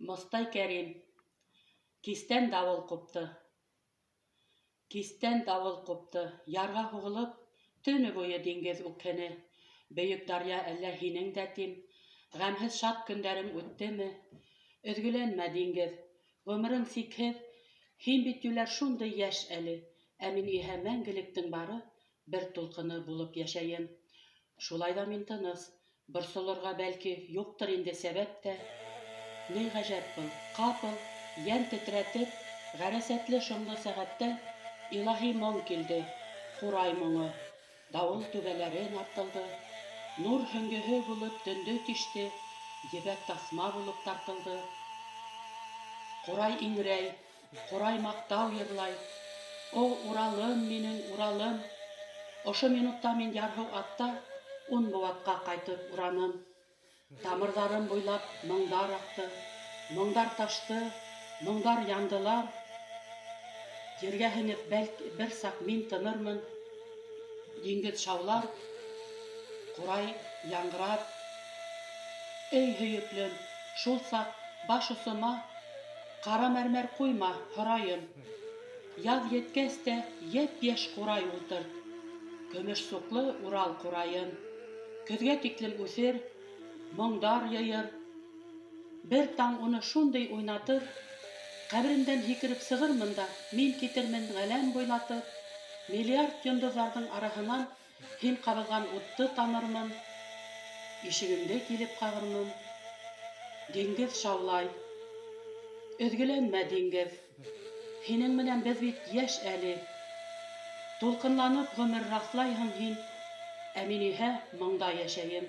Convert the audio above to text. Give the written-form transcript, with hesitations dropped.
Мостай Кәрим. Кистән дауыл ҡупты. Кистән дауыл ҡупты, Ярға һуғылып, Төнө буйы диңгеҙ үкһене. Бөйөк даръя, әллә һинең дә, тим, Ғәмһеҙ шат көндәрең үттеме? Өҙгөләнмә, диңгеҙ, ғүмерең сикһеҙ, Һин бит, юләр, шундай йәш әле, Ә мин иһә мәңгелектең бары Бер тулҡыны булып йәшәйем. Шулай ҙа мин тыныс, Борсолорға, бәлки, юҡтыр инде сәбәп тә. Ни ғәжәп был, ҡапыл, йән тетрәтеп, Ғәрәсәтле шомло сәғәттә Илаһи моң килде, ҡурай моңо. Дауыл түбәләрен артылды. Нур һөңгөһө булып төндө тиште, Ебәк таҫма булып тартылды. Ҡурай иңрәй, ҡурай маҡтау йырлай. О, Уралым минең, Уралым! Ошо минутта мин ярһыу атта Ун быуатҡа ҡайтып ураным. Тамырҙарым буйлап моңдар аҡты, Моңдар ташты, моңдар яндылар. Ергә һеңеп, бәлки, бер саҡ мин тынырмын. Диңгеҙ шаулар, ҡурай яңғырар. Эй, һөйөклөм, шул саҡ баш осома Ҡара мәрмәр ҡуйма, һорайым. Яҙ еткәс тә йәп-йәш ҡурай ултырт, Көмөш суҡлы Урал ҡурайын. Көҙгә тиклем үҫер, моңдар йыйыр. Бер таң уны шундай уйнатыр, Ҡәберемдән һикереп сығырмын да Мин китермен ғаләм буйлатып, Миллиард йондоҙҙарҙың араһынан Һин ҡабыҙған утты танырмын, Ишегеңде килеп ҡағырмын. Диңгеҙ шаулай. Өҙгөләнмә, диңгеҙ. Һинең менән беҙ бит йәш әле. Тулҡынланып ғүмер раҫлайһың һин, Ә мин иһә моңда йәшәйем.